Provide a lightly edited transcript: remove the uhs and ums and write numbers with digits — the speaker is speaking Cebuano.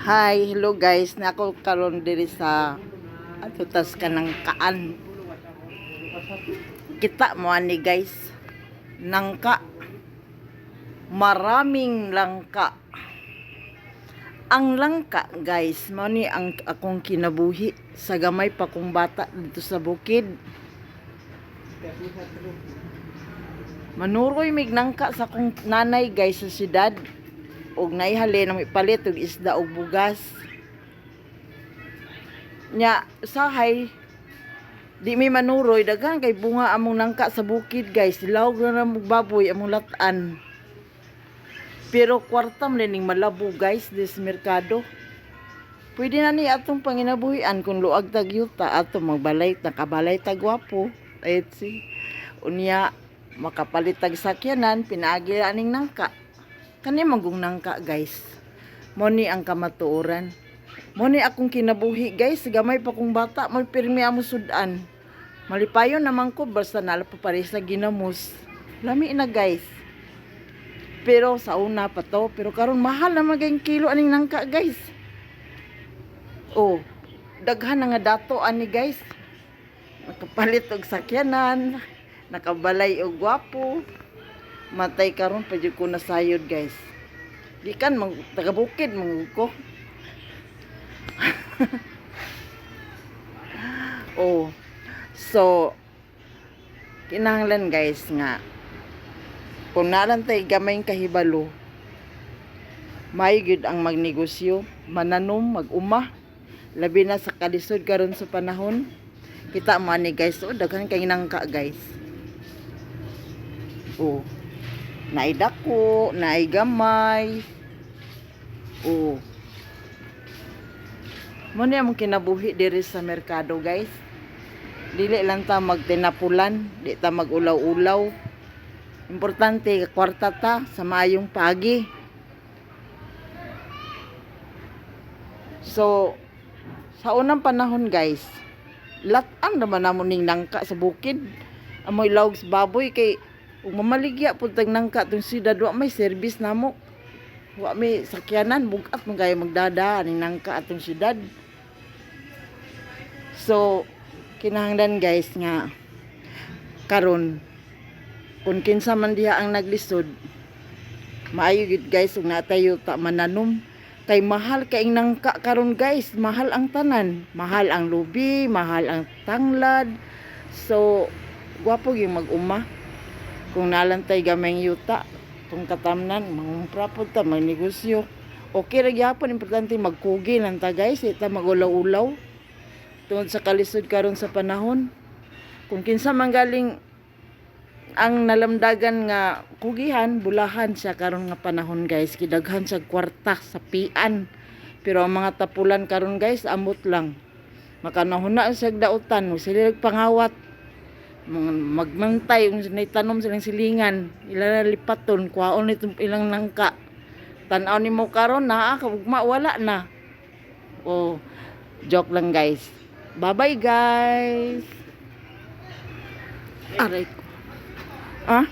Hi, hello guys. Nako karon diri sa atutas kanang kaan. Kita mo ani, guys. Nangka. Maraming langka. Ang langka, guys, mao ni ang akong kinabuhi sa gamay pa kong bata dito sa bukid. Manuroy mig nangka sa akong nanay, guys, sa syudad. Og naihalin ang ipalit og isda og bugas. Nya sahay di mi manuroy, daghan kay bunga among nangka sa bukid, guys. Lawg na namog baboy among latan. Pero kwarta man ning malabo, guys, this merkado. Pwede na ni atong panginabuhian kung luag tag yuta ato magbalay, nakabalay tag gwapo. Etsi. Unya makapalit tag sakyanan pinaagi aning nangka. Kani manggong nangka, guys. Mo ni ang kamatuoran. Mo ni akong kinabuhi, guys, gamay pa kong bata, mo pirmi amo sudan. Malipayon naman ko basta nala pa pare sa ginamos. Lami na, guys. Pero sa una pa to, pero karon mahal na maging kilo aning nangka, guys. Oh, daghan na nga dato ani, guys. Nakapalit og sakyanan, nakabalay og gwapo. Matay karon pa jud ko nasayod, guys. Di kan mag taga bukid man ko. Oh. So kinahanglan, guys, nga kung nalan tay gamay kahibalo, maayo gyud ang magnegosyo, mananom, mag-uma, labi na sa kalisod karon sa panahon. Kita mo ani, guys, oh, daghan kay nangka, guys. Oh. Naay dako, naay gamay. Oh. Mo ni among kinabuhi diri sa merkado, guys. Dili lang ta magtinapulan, di ta magulaw-ulaw. Importante kwarta ta sa maayong paagi. So sa unang panahon, guys, latan naman namo ning nangka sa bukid. Amoy lawg sa baboy kay ug mamaligya pud tag nangka tong siyudad, wa may service namo. Wa may sakyanan, bugat man kayo magdada ning nangka atong siyudad. So kinahanglan, guys, nga karon kung kinsa man diha ang naglisod, maayo gyud, guys, ug natayo ta mananom kay mahal kay nangka karon, guys. Mahal ang tanan, mahal ang lubi, mahal ang tanglad. So gwapo gyud mag-uma kung nalantay gamay yuta kung katamnan mangumpra pud ta, magnegosyo, okay ra gyapon. Importante magkugi lang ta, guys, di ta magulaw-ulaw tungod sa kalisod karon sa panahon. Kung kinsa man galing ang nalamdagan nga kugihan, bulahan siya karon nga panahon, guys. Kidaghan sa kwarta sa pian. Pero ang mga tapulan karon, guys, amot lang. Makanahon na sa dautan, sila pangawat. Mga magmantay kung tanom silang silingan, ila lipaton, kuhaon nitong ilang nangka. Tan-aw nimo karon naa ugma wala na. Oh, joke lang, guys. Bye-bye, guys. Aray ko. Ah?